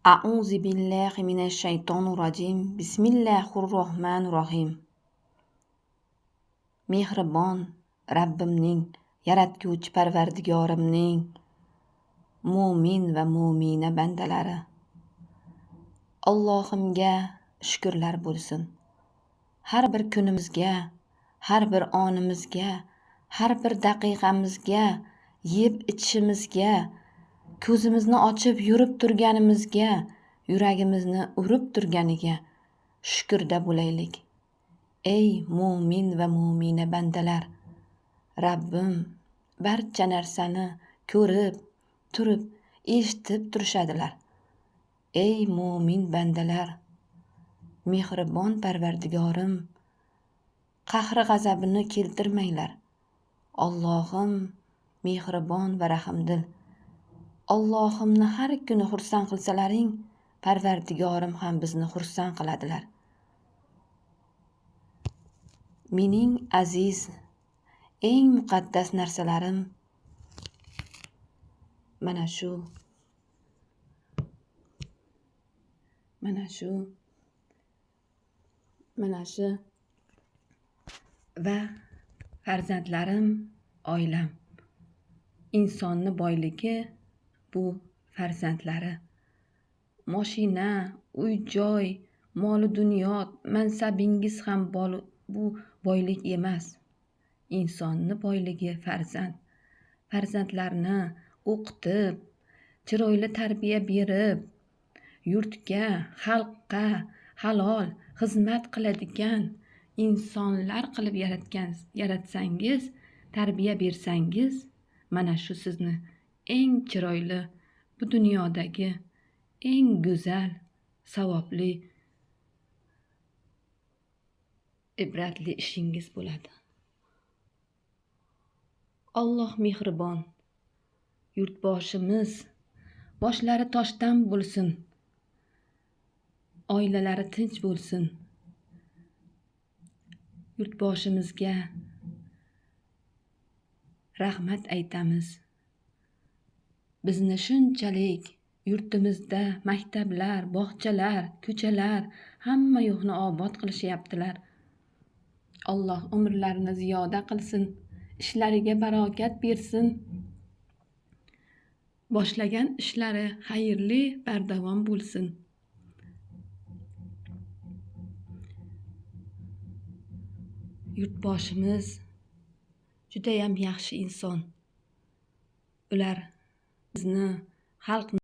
A'uzu billahi minash shaytonir rojim. Bismillahir rohmanir rohim. Mehribon Rabbimning, yaratguvchi Parvardigorimning mo'min va mo'mina bandalari. Allohimga shukrlar bo'lsin. Har bir kunimizga, har bir onimizga, har bir daqiqamizga, yeb ichishimizga, ko'zimizni ochib yurib turganimizga, yuragimizni urib turganiga shukrda bo'laylik. Ey mo'min va mo'mina bandalar, Rabbim barcha narsani ko'rib turib, eshitib turishadilar. Ey mo'min bandalar, mehribon Parvardigorim qahri g'azabini keltirmanglar. Allohim mehribon va rahimdil. Allohimni har kuni xursand qilsalaring, Parvardigorim ham bizni xursand qiladilar. Mening aziz, eng muqaddas narsalarim mana shu, mana shu, mana shu va farzandlarim, oilam. Insonni boyligi bu farzandlari. Moshina, uy-joy, moli dunyo, mansabingiz ham bu boylik emas. Insonni boyligi farzand. Farzandlarni o'qitib, chiroyli tarbiya berib, yurtga, xalqqa halol xizmat qiladigan insonlar qilib yaratsangiz, tarbiya bersangiz, mana shu sizni eng chiroyli, bu dunyodagi eng go'zal, savobli, ibratli ishingiz bo'ladi. Alloh mehribon. Yurtboshimiz boshlari toshdan bo'lsin. Oilalari tinch bo'lsin. Yurtboshimizga rahmat aytamiz. Bizni shunchalik yurtimizda maktablar, bog'chalar, ko'chalar hamma yo'qni obod qilishyaptilar. Alloh umrlarini ziyoda qilsin, ishlariga barokat bersin. Boshlagan ishlari xayrli, bardavom bo'lsin. Yurtboshimiz judayam yaxshi inson. Ular bizni, xalqni